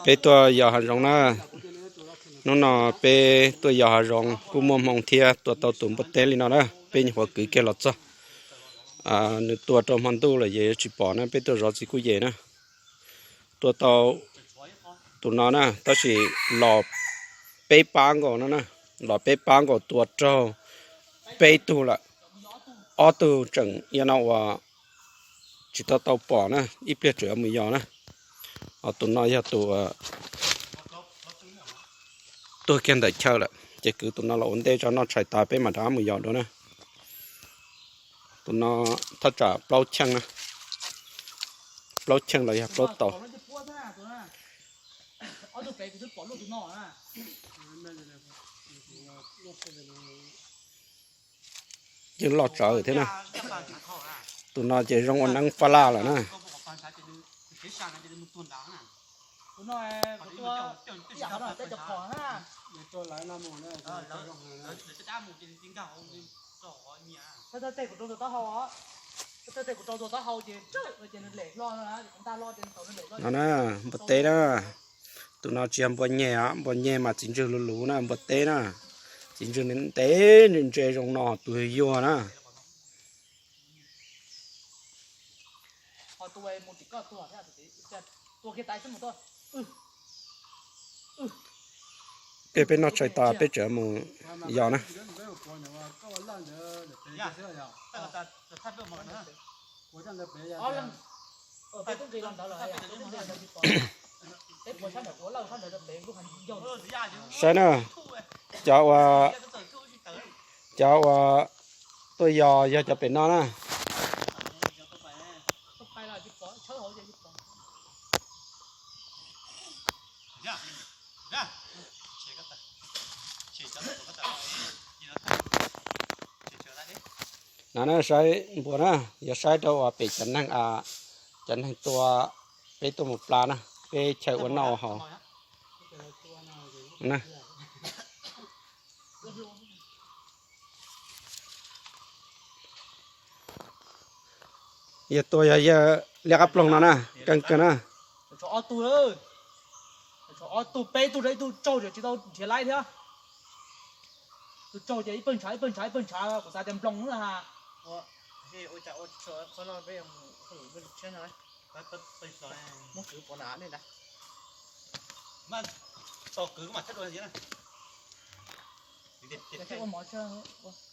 Peb tuaj yos hav zoov na. Hnub no peb tuaj yos hav zoov kuj muaj hmoo thiab tua tau tus npua teb li no na. Peb nyuam qhuav kwv kiag los txog, nws tua rau hmo ntuj lawm ces yuav tsis pom na, peb tuaj zov txiv kuj yem na. Tua tau tus no na, tab sis los peb pab nkaus no na, los peb pab nkaus tua raug peb tug lawm. Ob tug tseem ib no uas tsis tau tau pom na, ib pliag tseem yuav mus yos na. Ho tus no yog tus tuag kiag ntawm chaw lawm, ces kwv tus no los ua ntej tso, noj tshais tas peb mam rov mus yos dua na. Tus no thaj tsam plaub cheej na, plaub cheej los yog plaub tau. Yeej loj tsawv thiab na. Tus no ces zoo ua neeb faj laj lawm na. No na, npua teb na. Tus no tsis yog npua nyeg os, npua nyeg mas txiv ntswg luv luv na, npua teb na. Txiv ntswg ntev ntse zoo no tus yuag na. Peb, peb noj tshais tas peb tseem mus yos na. Saib na, cov uas, cov uas tuaj yos yog cov pem no na. No na, saib npua na, yog saib rau uas pem cov neeg, cov neeg tua, peb tuaj mus pla na, peb chaw ua noj ua haus na. Yog tua yog yawg liab qab ploog no na, keej kawg na. Ob tug, ob tug peb tug rau ib tug tsaug tsis tau nrhiav laib thiab. Tus tsaug ces ib pawg ntshav ib pawg ntshav ib pawg ntshav, kuv xav tias nploos ha.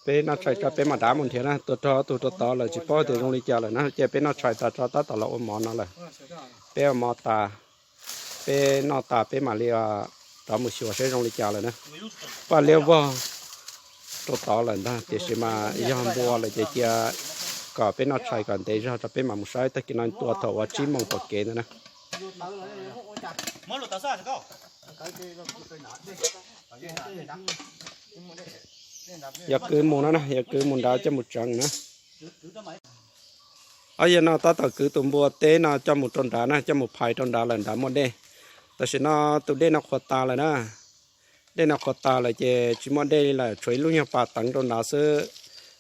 Peb noj tshais tso peb mam rov mus nrhiav na, tua raug ob tug rau tod lawm tsis paub tias zoo li cas lawm na, ces peb noj tshais tas tso tab tom los ua mov no lawm. Peb ua mov tas, peb noj tas peb mam li rov mus xyuas seb zoo li cas lawm na. Paj liab vog rau tod lawm ntag, tiam sis mas yog npua lawm ces cia kom peb noj tshais kom ntev zog tso peb mam mus saib, tag kis no tua thaum uas tsib moos pom kev ntawd na. Yog kwv mus no na, yog kwv mus nrad coj mus tseev na. Ob yawg no tab tom kwv tus npua teb no coj mus rau nrad na, coj mus phais rau nrad lawm nrad muaj dej. Tam sim no tus dej no qhuav tas lawm na. Dej no qhuav tas lawm ces tsis muaj dej li lawm, tshuav ib lub nyuag pas teev rau nrad xwb.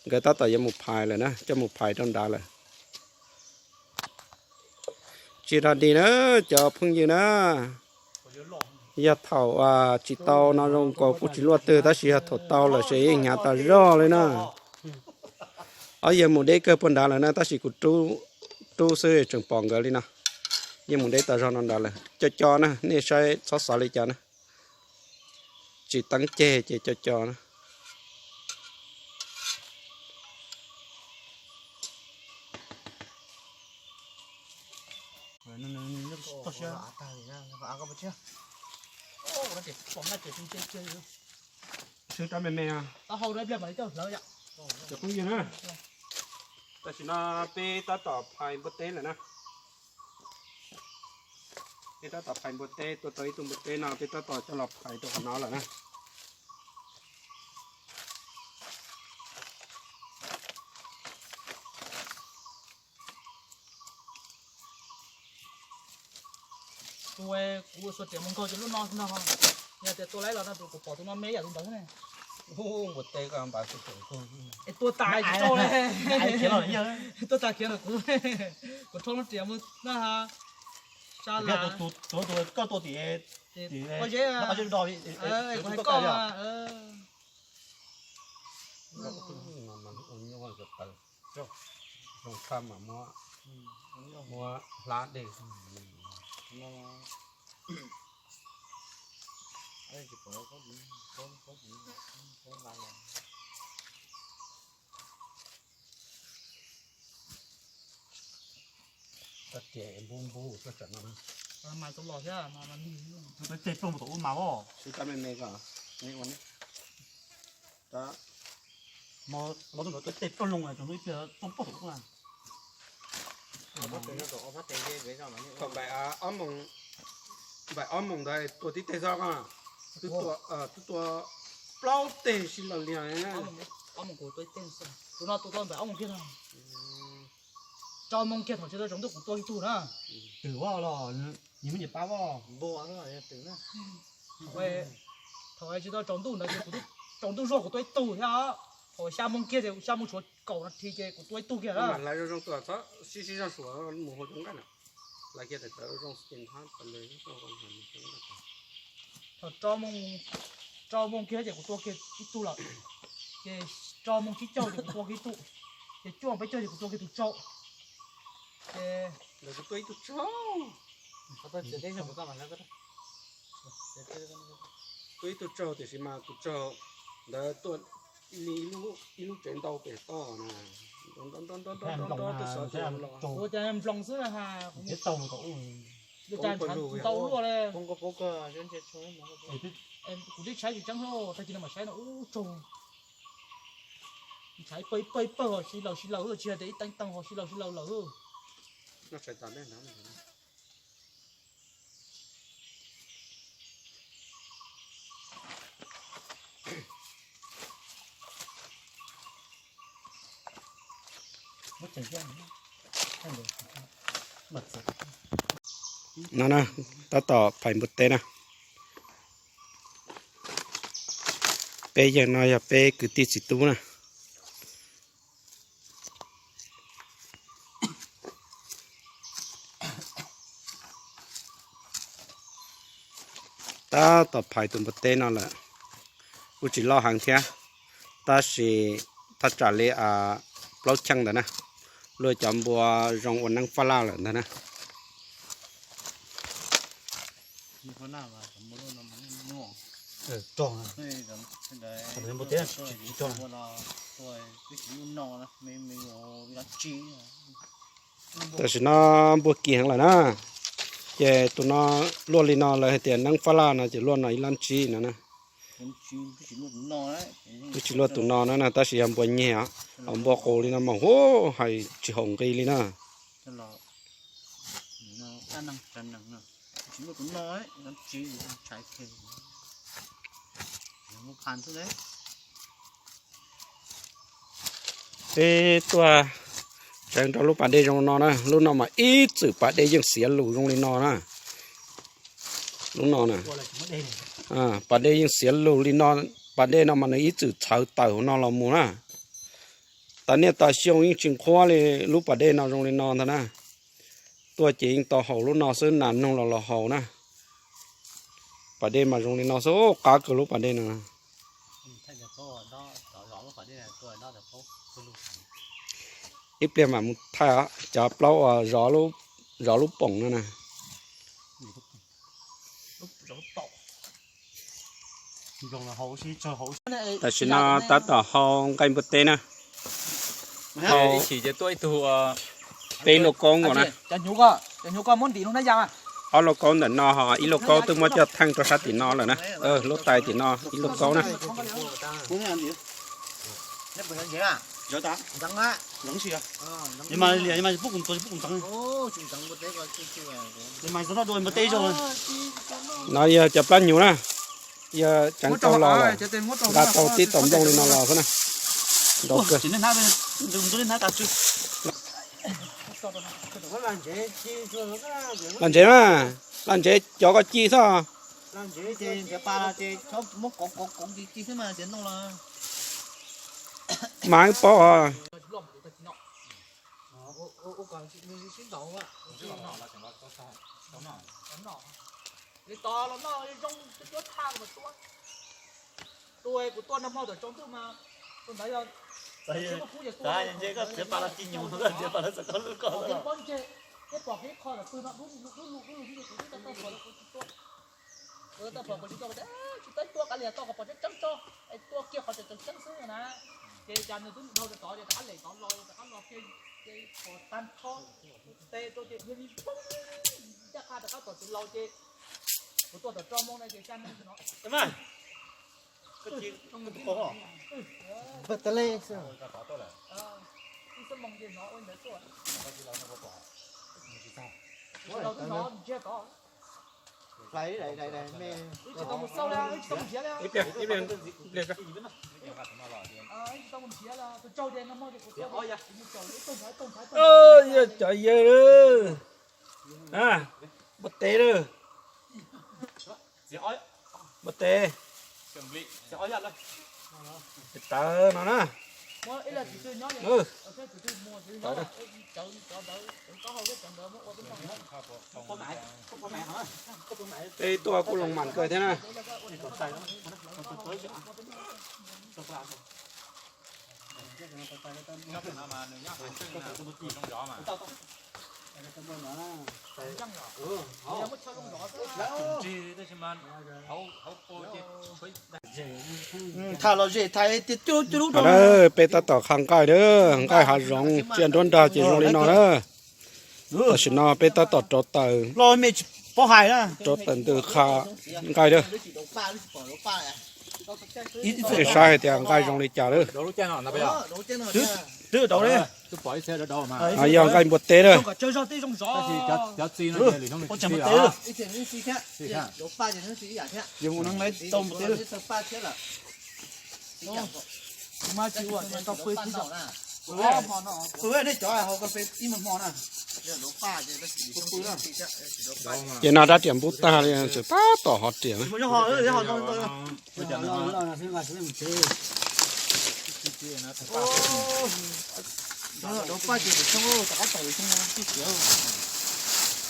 Nkawd tab tom yuav mus phais lawm na, coj mus phais rau nrad lawm. Tsis rog dig na, cov phooj ywg na. Yog thaum tsis tau no zoo nkaus kuj tsis luaj twg, tab sis yog thaum tau lawm ces yeej hnyav tas zog li na. Ob yawg mus deb kawg puag nrad lawm na, tab sis kuv rub xwb tseem pom nkawd li no. Yeej mus deb tas zog no nrad lawm, co co na, nej saib txhob xav li cas na. Tsis teeb ceg ces co co na. Swb rab me me. Cov phooj ywg na, tam sim no peb tab tom phais npua teb lawm na. Peb tab tom phais npua teb, tua tau ib tug npua teb no peb tab tom coj los phais rau qhov no lawm na. Kuv xuas riam mus nkaug ces lub no no, yog tias tua laib los no kuv pom tus no me yam tus ntawd ne. Es tua tas tsis rau li, tua tas khiav lawm kuv, kuv rho lub riam mus na ha. Koj tua tim, tim, koj zeb do, koj hais koj, zoo tshaj mas muab, muab hlab dej. Tag ces npub npub tuaj tsam no. Tej ploog tom ub mas os. Tab, mos tus ntawd tej ploog loo tsoom ib pliag ploog poj tom ub na. Thaum npaim ob moos ntawd tua tib teg zog, twb tua plaub teg si los liag. Ob moos kuv tua ib teg, tus no tua tau npaim ob moos kiag no. Rau moos kiag thaum tsis tau tsaus ntuj kuv tua ib tug na. Twm ua los nyias muaj nyias pab os. Thaum tsis tau tsaus ntuj ntawd ces kuv tsaus ntuj zog kuv tua ib tug thiab. Thaum xya moos kiag ces xya moos tshuav kaum nas this ces kuv tua ib tug kiag na. Hlais zoo zoo tuaj txhob sib sib zog suav mus hauv cov nqaij na. Hlais kiag tawv tawv zoo xwb ces ntxhab tas li. Thaum rau moos kiag ces kuv tua kiag ib tug lawm. Ces rau moos tsib caug ces kuv tua kiag ib tug. Ces cuaj peb caug ces kuv tua kiag tus tsau. Ces tua ib tug tsau. Tua ib tug tsau tiam sis mas tus tsau ntawd tuaj li ib lub tsev ntau pem toj na. Nrov nrov nrov nrov nrov nrov nrov twb xov tias los. Ua cas nploos xwb ha. Ntau luaj li. Kuv twb tshaib tsis tseeb hlo, tag kis no mam saib no ub tsaug. Ntshai pawg ib pawg ib pawg ho si laws si laws, tsis hais tias ib teev teev ho si laws si laws lawm. No na, tab tom phais npua teb na. Peb yawg no yog peb kwv tij txiv tub na. Tab tom phais tus npua teb no lawm, kuj tsis loj heev thiab, tab sis thaj tsam li plaub cheej ntawd na, luaj cov npua zoo ua neeb faj laj lawm ntag na. Tam sim no npua kis heev lawm na, ces tus no luaj li no lawv hais tias neeb faj laj no ces luaj no ib lab tsib no na. Twb tsis luaj tus no na, tab sis yog npua nyeg os, ho npua qus li no mas hu hais tsis haum nqi li na. Peb tuaj tseev rau lub pas dej zoo no na, lub no mas ib txwm pas dej yeej xiav lus zoo li no na. Lub no na, pas dej yeej xiav lus li no, pas dej no mas nws ib txwm txhawv tawm hauv no los mus na. Tas niaj tas xyoo yeej tsis nqhuab li lub pas dej no zoo li no ntag na. Tuaj ces yeej tau haus lub no xwb, nas noog los los haus na. Pas dej mas zoo li no xwb, qab kawg lub pas dej no. Ib pliag mam mus thaij cov plaub uas zov lub poom no na. Tam sim no tab tom hau nqaij npua teb na. Hau peb lauj kaub nkaus na. Ob lauj kaub ntawm no ho ib lauj kaub twb muab coj theej rau sab tim no lawm na. Lub tais tim no ib lauj kaub na. No yog cov plab nyuv na, yog tseev tau los lawm, nqa tau tib tau nplooj li no los xwb na. Ntau kawg. Laj ntsev mas, laj ntsev cov koj ci xwb. Mas paub os. Ua kom nws sib ntaus. Li tos los noj zoo, cuab thaj mas tuaj. Tuaj kuv tuaj nag hmo tom tsaus ntuj mas tus ntawd yog txiv pa los tsis nyuj, txiv pa los xav koj lub ko pob ntseg, peb pom kev qho pw no dub lug dub lug dub lug, kuv twb tau tau pom kuv tsis tuaj. Kuv tau pom kuv tsis tuaj, tsis tau tuaj kav liam tau kom pom tseeb tseeb tso, es tuaj kiag qhov tseeb tseeb xwb na. Ces cas nws twb dhau rau tod ces rov qab lem tod los, rov qab los kiag, ces pom tag nrho tes rau ces yog li poob ncaj qha rov qab tom tsev laus ces kuv tuaj tom tso moo na ces xya neeg no. Yog cov yawg lawm. Npua teb lawm. Npua teb. Tawv no na. Peb tuaj kuj loo mam kawg thiab na. Peb tab tom qha nqaij na, nqaij hav zoov tsiaj nruab nrag ces zoo li no na. Tam sim no peb tab tom rauv taws, rauv taws ntws qha nqaij na. Nej saib hais tias nqaij zoo li cas lawm. Yog nqaij npua teb na. Ces no rab riam npub tag li, tseem tab tom hov riam.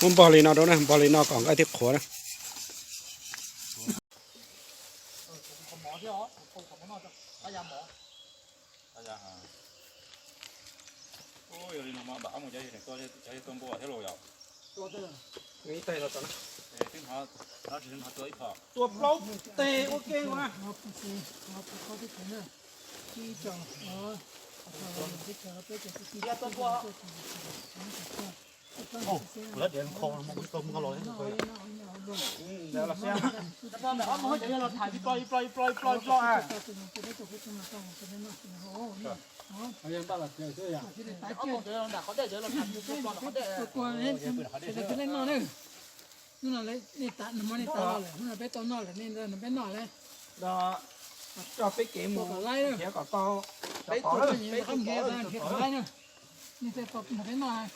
Muab npog li no rau na, npog li no kom nqaij thiaj qhuav na. Tua plaub teg ua ke na. Hnub no nej tas, hnub no peb tau noj lawm, nej ntawd no peb noj lawm. Coj peb kev mus nrhiav kom tau cov tod na. Peb nrhiav kom tau nrhiav kom laib na. Nej thiaj tau nrog peb noj.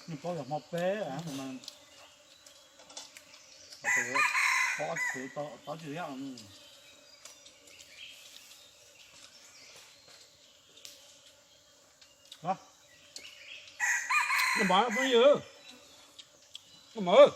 Nws paub yog hmo peb, pob tsuv tod tsis liab. Npam phooj ywg, npam.